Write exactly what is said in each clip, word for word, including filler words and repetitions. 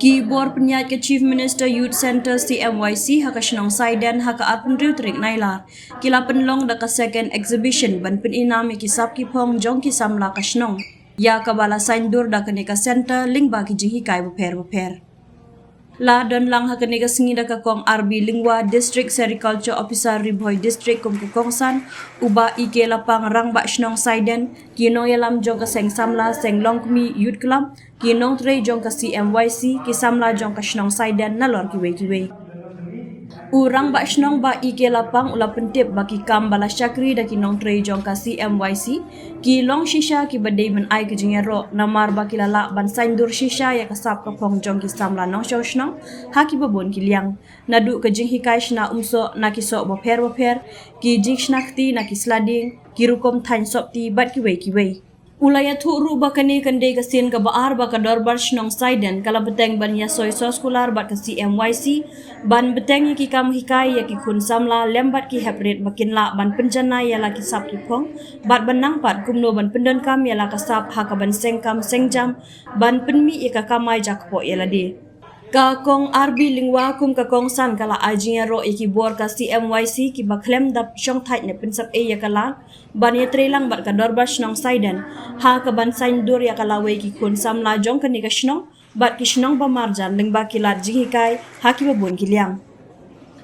Ki bor pynïaid ka Chief Minister Youth Centre C M Y C ha ka shnong Saiden ha ka arphew tarik Nailar ki la pynlong da ka second exhibition ban pynïainam ïa ki sap ki phong jong ki samla ka shnong, ïa kaba la saiñdur da kane ka centre lyngba ki jinghikai bapher bapher. La don lang ha kane ka sngi da ka Kong R B Lyngwa, District Sericulture Officer, Ri Bhoi District, kum ka kongsan, u Bah E K Lapang, Rangbah Shnong Saiden, ki nongïalam jong ka seng samla, seng longkmie, Youth Club, ki nongtrei jong ka C M Y C, ki samla jong ka shnong Saiden, nalor kiwei kiwei. U Rangbah Shnong Bah E K Lapang u la pyntip ba ki kam ba la shakri da ki nongtrei jong ka C M Y C ki long shisha kiba dei ban ai ka jingïaroh, namar ba ki la lah ban saiñdur shisha ïa ka sap ka phong jong ki samla nongshong shnong ha kiba bun ki liang, naduh ka jinghikai shna umsoh na ki soh bapher bapher, ki jingshna kti na ki sla dieng, ki rukom thaiñ sopti bad kiwei kiwei. U la ïathuh ruh ba kane kan dei ka sien kaba ar ba ka Dorbar Shnong Saiden ka la bteng ban ïasoi soskular bad ka C M Y C ban bteng ïa ki kam hikai ïa ki khun samla lem bad ki hep rit ba kin lah ban pynjanai ïa la ki sap ki phong bad ban nang pat kumno ban pyndonkam ïa la ka sap ha kaban seng kam seng jam, ban pynmih ïa ka kamai jakpoh ïa lade. Ka Kong R B Lyngwa, kum ka kongsan, ka la ai jingïaroh ïa ki bor ka C M Y C kiba khlem da shong thait ne pynsep ei ïa ka lad ban ïatrei lang bad ka Dorbar Shnong Saiden ha kaban saiñdur ïa ka lawei ki khun samla jong kane ka shnong bad ki shnong ba marjan lyngba ki lad jinghikai ha kiba bun ki liang.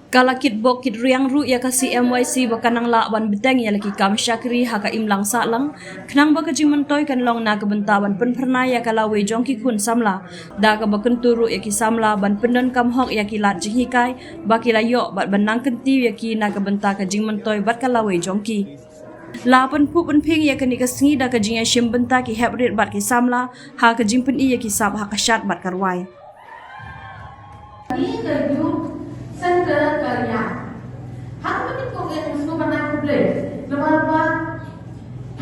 Ka la kitbok kitriang ruh ïa ka C M Y C ba kan nang lah ban bteng ïa la ki kam shakri ha ka imlang sahlang, khnang ba ka jingmyntoi kan long na ka bynta ban pynphyrnai ïa ka lawei jong ki khun samla, da kaba kyntu ruh ïa ki samla ban pyndonkam hok ïa ki lad jinghikai ba ki la ïoh bad ban nang kyntiew ïa ki na ka bynta ka jingmyntoi bad ka lawei jong ki. La pynphuh pynphieng ïa kane ka sngi da ka jingïashim bynta ki hep rit bad ki samla ha ka jingpyni ïa ki sap ha ka shad bad ka rwai. Ni ka Youth Centre ka ïa. Ha ka pynphuh ïa ka sngi ba na ku Blei. Namar ba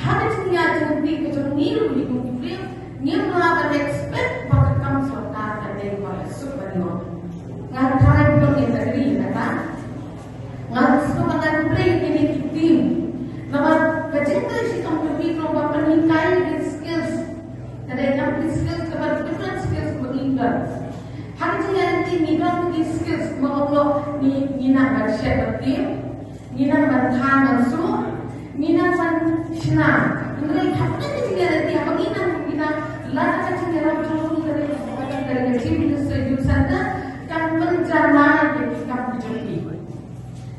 ha ka jingïaid jingpyni ka jong ngi ruh ngi kum ki briew, ngim lah ban expect ba ka kam sorkar ka dei ba suk ban ïoh. Nga tharai ba ïa ka ri na ka Nga sngewbha ban khublei ïa kine ki team. Namar ka jingtrei shitom jong ki ka long ban pynhikai ïa ki skills. Ka dei ka skills kaba different skills ba ngi don. Ha ka jingïaid lynti ngi don ki skills ba ong lo ngi, ngi nang ban shet ban tieng, ngi nang ban than ban suk, ngi nang ban shna. Hynrei hapdeng ka jingïaid lynti haba ngi nang, ngi nang lada ka jingïarap jong ngi ka dei ka, ka dei ka Chief Minister Youth Centre kan pynjanai ïa ki kam ki jong ki.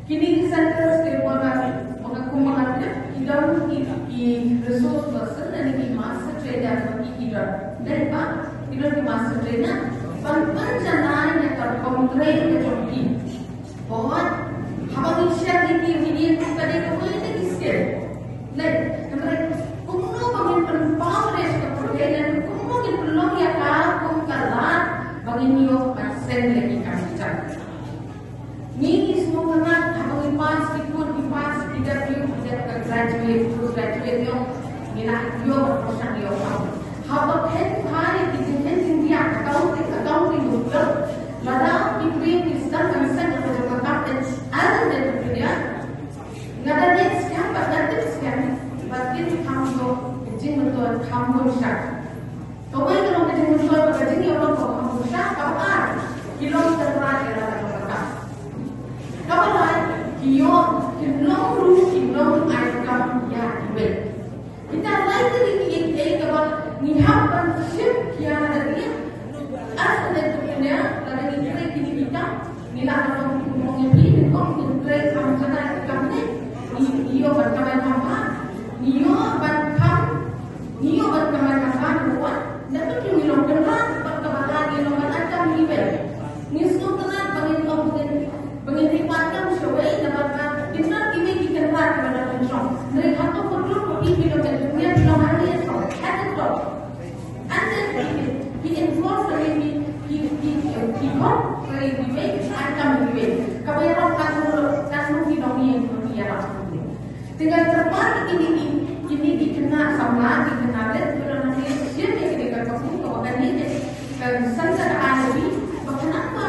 Kine ki centres ki ba nga, ba nga kum ba nga tip, ki don ki, ki resource person lane ki master trainer ba ki, ki don. Dei ba ki don ki master trainer ban pynjanai ïa ka rukom trei ka jong ki. Ba haba ngi share ïa ki, ngi ïa ka dei kawei na ki skill. Dei, hynrei kumno ba ngin pynpaw ïa ka pyrthei lane kumno ngin pynlong ïa ka kum ka lad ba ngin ïoh ban seng ïa ki kam ki jam. Ngi, ngi sngewtynnat haba ngi pass ki khun, ngi pass, ngi dep ïoh, ngi dep ka graduate, post graduate ïoh, ngi la ïoh ban pyrshang ïoh kam. Haba phin phai ki jingkren jingdiah, accounting, accounting doctor, lada ki briew ki sdang ban seng ka jong ka kam as an entrepreneur, nga da ngeit skhem bad nga tip skhem ba kin kham ïoh ka jingmyntoi kham bun shai. Kawei ka long ka jingmyntoi bad ka jingïalong kaba kham bun shai, kaba ar ki long tynrai ïa la ka jong ka kam. Kaba lai ki ïoh, ki long ruh, ki long ai kam ïa kiwei. Kita lai ka dei kiei kiei kaba ngi hap ban shim khia da ki. As an entrepreneur, lada ngi trei kine ki kam, ngi lah ban long ki kumno ngi phi, ngi kong ngi trei kham jana ki kam ne. Ngi, ngi ïoh ban kamai kham bha, ngi ïoh ban kham, ngi ïoh ban kamai kham bha, ngi wan. Nda pynthut ngi long kynrad bad kaba lai ngi long ban ai kam ïa kiwei. Ngi sngewtynnat ba ngin long, ba ngin, ba ngin ri pat kam shawei, namar ba kynrad kiwei ki kynrad kiba don kynshong. Hynrei hato ka dur ba phi, phi long entrepreneur, phi long hangne shong, hangne shong. Ynda phi, phi involve lane phi, phi, phi, phi khot ïa kiwei, ai kam ïa kiwei. Kaba ïarap katno, katno ki nongïalam, nongïalam. Te nga kyrpad ïa kine ki, kine ki khynnah samla, ki khynnah leh, ki don hangne, shim ïa kane ka company, kaba kane ka, ka centre ka ai ïa phi, ba khynnah ba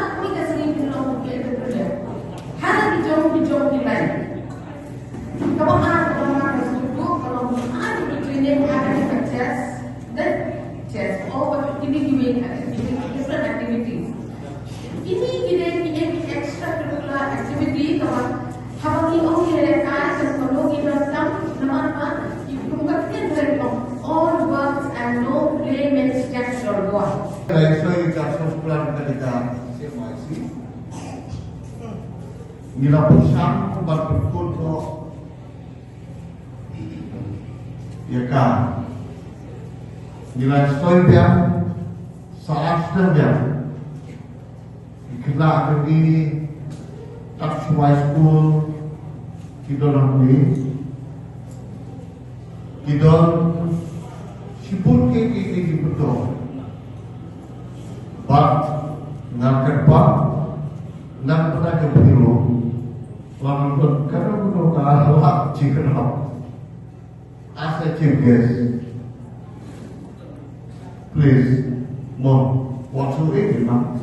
Ka dei ka C M Y C. Ngi la pyrshang ban pynkut ko ïa ka. Ngi la soi biang, sa ar snem biang. Ki khynnah ka dei, tak shuwa skul ki don hangne. Ki don shibun ki ki ki ki betul. Bad nga kyrpad nang pynah ka pilo. Lang don ka dong ka halak chi ka dong. As a chief guest, please, mo, wat shu eh, imam.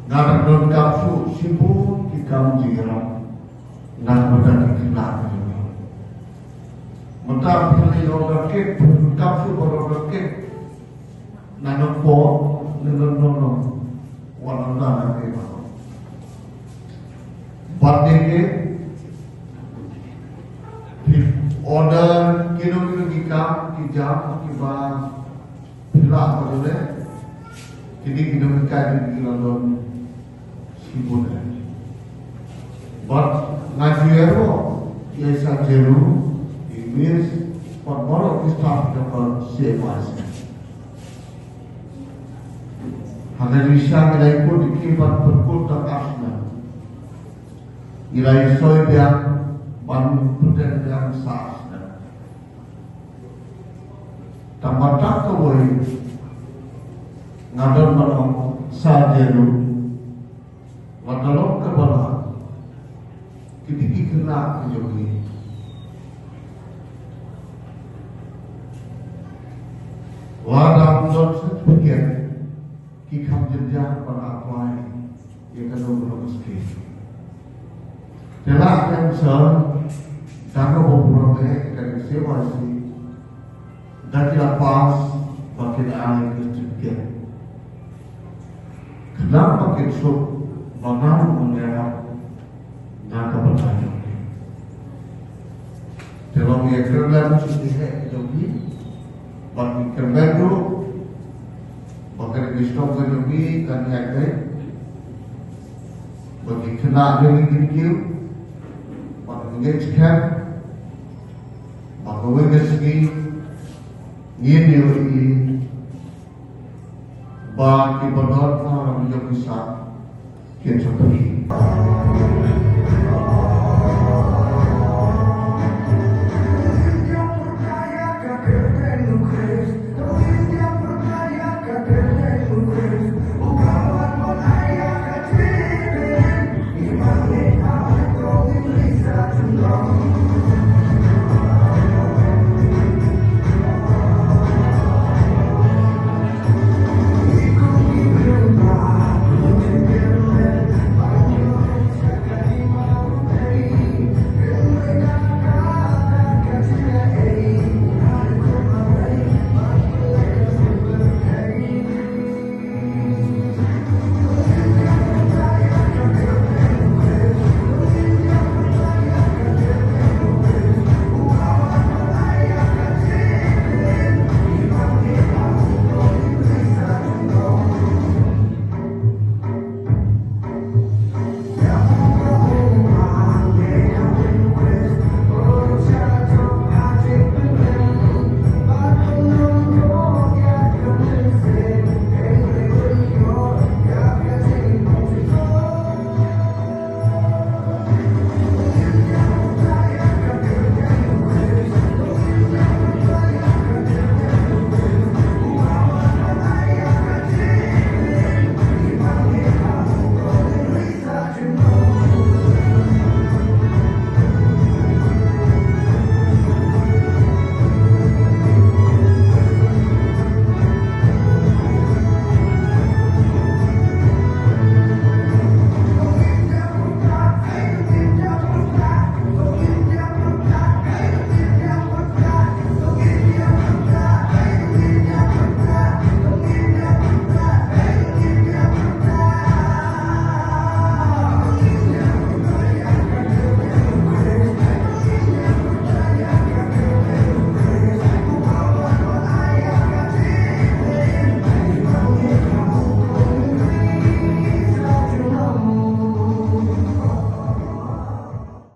Nga da donkam shuh shibun ki kam jingïarap na ka bynta ki khynnah jong ngi. Mynta phi la ïoh order kit, phi donkam shuh ba order kit. Na ka por, no, no, no, no. Wat ym don na ka por. Bad ne ke, phi order kino kino ki kam, ki jam, kiba phi lah ban leh. Kine kino ki kam ki la don shibun eh. Bad nga ju ïaroh ïa i Sir Jero, i Miss, bad baroh ki staff jong ka C M Y C. Ha ka jingshisha ngi la ïakut ïa ki ban pynkut tang ar snem. Ngi la ïasoi biang ban pyntngen biang sa ar snem. Tang ba tang kawei nga don ban ong sa jero. Wat da long kaba lah. Ki dei ki khynnah ki jong ngi. Lada ym don certificate, ki kham jynjar ban apply ïa kano kano ka skim. Te la ka sir, da kaba burom eh, ka dei C Y C, da ki la pass ba kin ai ka certificate. Khnang ba kin suk ba ngan ym ïarap na ka bynta jong ki. Te long ïa kyrmen sha ki heh jong ki, ba ki kyrmen ruh ba ka dei ki shnong ka jong ki kan ïaid beit, ba ki khynnah jong ki kin kiew, ba ki ngeit skhem ba kawei ka sngi ngin ïohi ba ki ba don ha ram jong ki sah kin sa pyrshah.